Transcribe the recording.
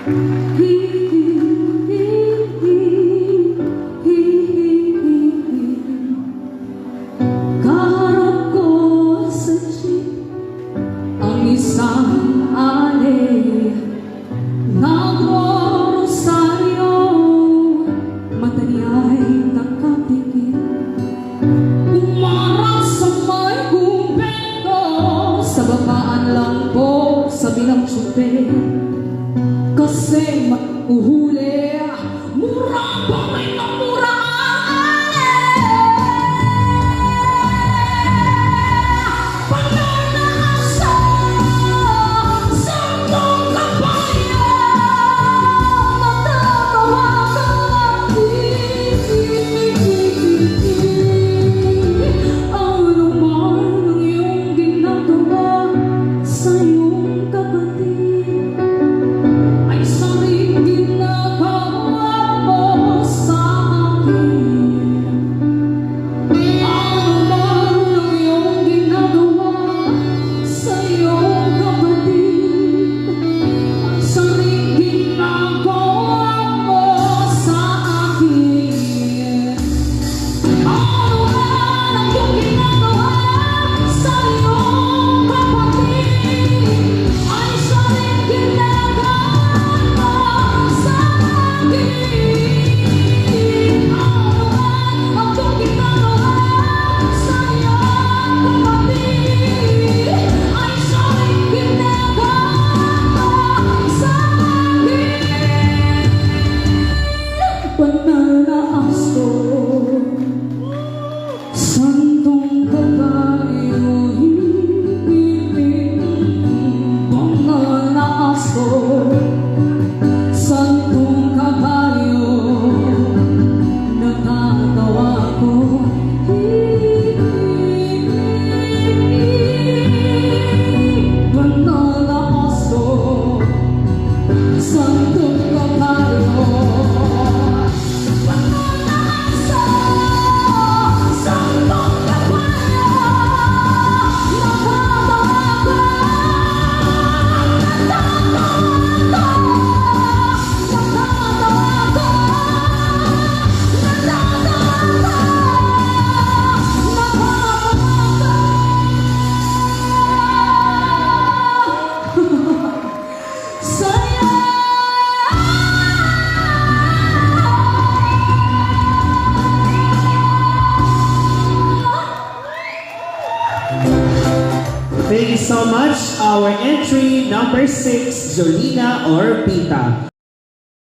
Hi, hi, hi, hi, hi, hi. Kaharap ko sa jeep ang isang ale, nagrorosaryo, mata niya'y nakapikit. Umarang sa may kumbento, sa babaan lang po, sabi ng tsuper, kasi mahuhuli. Mura pa rin ang mura ang ale. Banal na aso, santong kabayo, natatawagan. Ano man ang iyong ginagawa sa iyong kapatid ay siya rin ginagawa mo sa akin. Ano man ang iyong ginagawa sa iyong kapatid ay siya rin ginagawa mo sa akin. Ano man ang iyong ginagawa sa iyong kapatid ay siya rin ginagawa mo sa akin. Ano man ang iyong ginagawa sa iyong kapatid ay siya rin ginagawa mo sa akin. Banal na aso, santong kabayo. Banal na aso, santong kabayo, natatawa ko. Banal na aso, santong kabayo. Banal na aso, santong kabayo, natatawa ko. Natatawa ko. Natatawa ko. Natatawa ko. Natatawa ko. Saya. Thank you so much. Our entry number 6, Jolina Orpita.